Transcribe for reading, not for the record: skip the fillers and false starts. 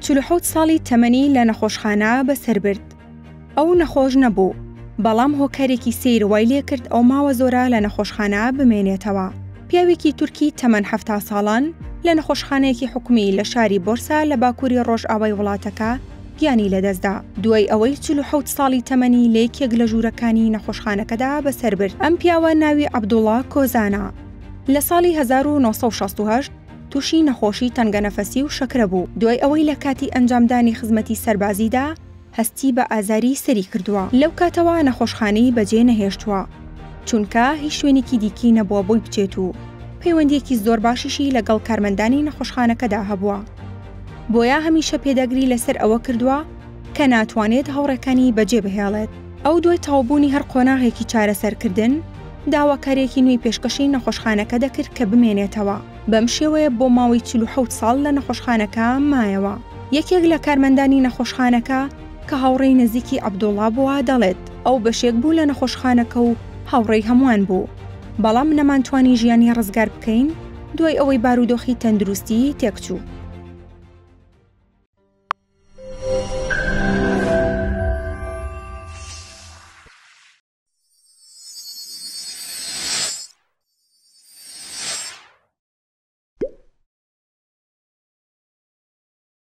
47 ساڵی تەمەنی لە نەخۆشخانە بەسەر برد. ئەو نەخۆش نەبوو، بەڵام هۆکارێکی سەیر وای لێکرد ئەو ماوە زۆرە لە نەخۆشخانە بمێنێتەوە. پیاوێکی تورکی تەمەن 70 ساڵان لە نەخۆشخانەیەکی حکومی لە شاری بۆرسا لە باکووری ڕۆژئاوای وڵاتەکە گیانی لەدەستدا، دوای ئەوەی 47 ساڵی تەمەنی لە یەکێک لە ژوورەکانی نەخۆشخانەکەدا بەسەر برد. ئەم پیاوە ناوی عەبدوڵا کۆزانە. لە ساڵی 1968 تووشی نەخۆشی تەنگەنەفەسی و شەکرە بوو، دوای ئەوەی لە کاتی ئەنجامدانی خزمەتی سەربازیدا هەستی بە ئازاری سەری کردووە، لەو کاتەوە نەخۆشخانەی بەجێ نەهێشتووە، چونکە هیچ شوێنێکی دیکەی نەبووە بۆی بچێت و پەیوەندییەکی زۆر باشیشی لەگەڵ کارمەندانی نەخۆشخانەکەدا هەبووە، بۆیە هەمیشە پێداگری لەسەر ئەوە کردووە کە ناتوانێت هاوڕێکانی بەجێ بهێڵێت. ئەو دوای تەواوبوونی هەر قۆناغێکی چارەسەرکردن، داواکارییەکی نوێی پێشکەشی نەخۆشخانەکە دەکرد کە بمێنێتەوە. بەم شێوەیە بۆ ماوەی 47 ساڵ لە نەخۆشخانەکە مایەوە. یەکێک لە کارمەندانی نەخۆشخانەکە کە هاوڕێی نزیکی عەبدوڵا بووە دەڵێت، ئەو بەشێک بوو لە نەخۆشخانەکە و هاوڕێی هەمووان بوو، بەڵام نەمانتوانی ژیانی ڕزگار بکەین دوای ئەوەی بارودۆخی تەندروستیی تێکچوو.